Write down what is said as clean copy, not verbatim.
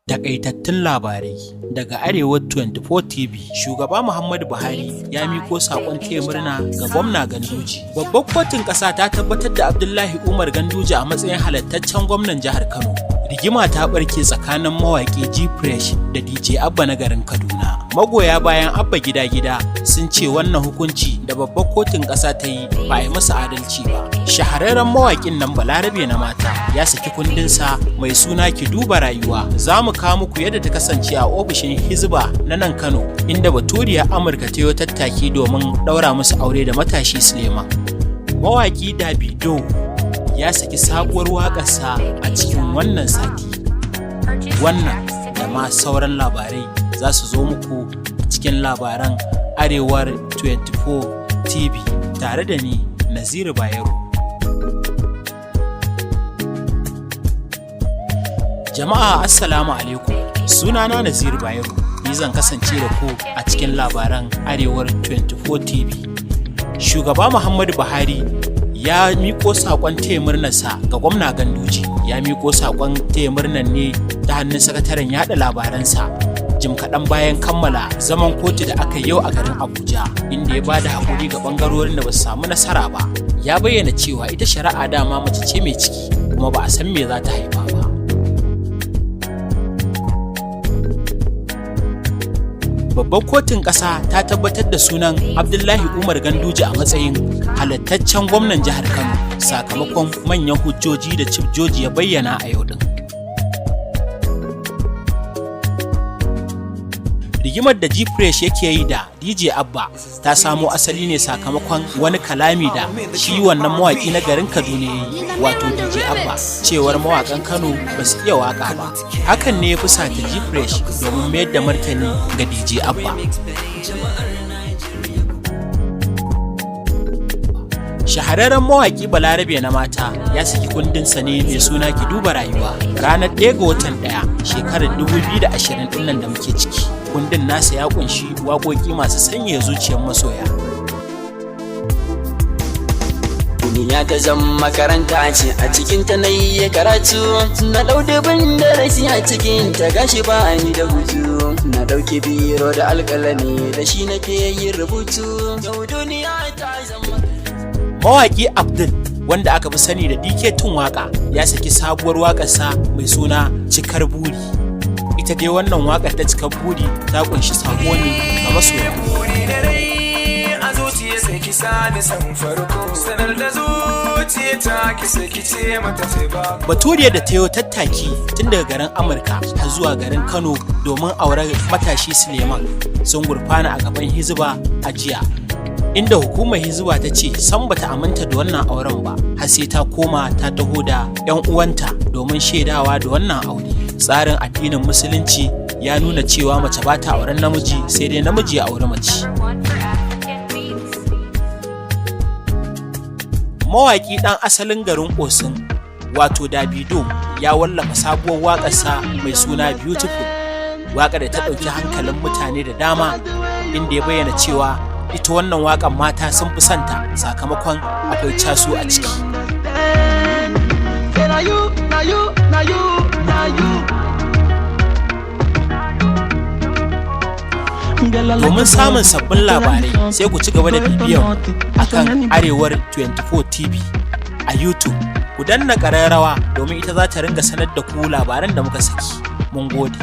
Takaitattun labarai daga Arewa 24 TV. Shugaba Muhammadu Buhari ya miko saƙon taya murna ga Gwamna Ganduje. Babbar kotun ƙasa ta tabbatar da Abdullahi Umar Ganduje a matsayin halattaccen gwamnan jihar Kano. Rigima ta ɓarke tsakanin mawaƙi G-Fresh da DJ Abba na garin Kaduna. Magoya bayan Abba Gida Gida sun ce wannan hukunci da babbar kotun ƙasa ta yi ba a yi masa adalci ba. Shahararren mawaƙin nan Balarabe na mata ya saki kundinsa mai suna Ki Duba Rayuwa. Za mu kawo muku yadda ta kasance a ofishin Hizba na nan Kano, inda baturiyar Amurka ta yi tattaki domin ɗaura musu aure da matashi Suleiman. Mawaƙi Davido ya saki sabuwar waƙarsa a cikin wannan sati. Wannan da ma sauran labarai za su zo muku cikin labaran Arewar 24 TV tare da ni, Naziru Bayero. Jama'a, Assalamu alaikum. Sunana Naziru Bayero. Ni zan kasance da ku a cikin labaran Arewar 24 TV. Shugaba Muhammadu Buhari ya miko saƙon taya murnarsa ga gwamna Ganduje. Ya miko saƙon taya murnar ne ta hannun sakataren yada labaransa jim kaɗan bayan kammala zaman kotu da aka yi yau a garin Abuja, inda ya bada haƙuri ga ɓangarorin da ba su samu nasara ba. Ya bayyana cewa ita shari'a dama mace ce mai ciki, kuma ba a san me za ta haifa ba. Babbar kotun ƙasa ta tabbatar da sunan Abdullahi Umar Ganduje a matsayin halattaccen gwamnan jihar Kano sakamakon manyan hujjoji da Chief Joji ya bayyana a yau din. Rigimar da G-Fresh yake yi da DJ Abba ta samo asali ne sakamakon wani kalami da shi wannan mawaki na garin Kaduna ya yi, wato DJ Abba, cewar mawakan Kano ba su iya waka ba. Hakan ne ya fusata G-Fresh domin mayar da martani ga DJ Abba. Shahararren mawaƙi Balarabe na mata ya saki kundinsa ne mai suna Ki Duba Rayuwa ranar 1 ga watan 1 shekarar 2020 ɗinnan da muke ciki. Kundin nasa ya kunshi waƙoƙi masu sanyaya zuciyar masoya. Duniya ta zama makaranta ce, a cikin ta na yi karatu, na ɗau dubin darasi a cikin ta, gashi ba ni da hutu, na ɗauki biro da alƙalami, da shi nake yin rubutu. Yau duniya ta zama Mawaƙi Abdul, wanda aka fi sani da DK Tun Waka, ya saki sabuwar waƙarsa mai suna Cikar Buri. Ita dai wannan waƙar ta Cikar Buri ta kunshi sako ne ga masoya. Buri da rai a zuciya, sai ki sani san farko, sanar da zuciya ta ki, sai ki ce mata sai ba. Baturiyar da ta yi tattaki tun daga garin Amurka har zuwa garin Kano domin auren matashi Suleiman sun gurfana a gaban Hizba a jiya, inda hukumar Hizba ta ce san bata aminta da wannan auren ba har sai ta koma ta taho da 'yan uwanta domin shaidawa da wannan aure. Tsarin addinin Musulunci ya nuna cewa mace ba ta auren namiji, sai dai namiji ya auri mace. One for African Beats. Mawaƙi ɗan asalin garin Osun, wato Davido, ya wallafa sabuwar waƙarsa mai suna Beautiful, waƙar da ta ɗauki hankalin mutane da dama, inda ya bayyana cewa ita wannan waƙar mata sun fi santa sakamakon akwai casu a ciki. Say na you, na you, na you, na you. Domin samun sabbin labarai, sai ku ci gaba da bibiyan akan Arewar 24 TV a YouTube. Ku danna ƙararrawa domin ita za ta ringa sanar da ku labaran da muka saki. Mun gode.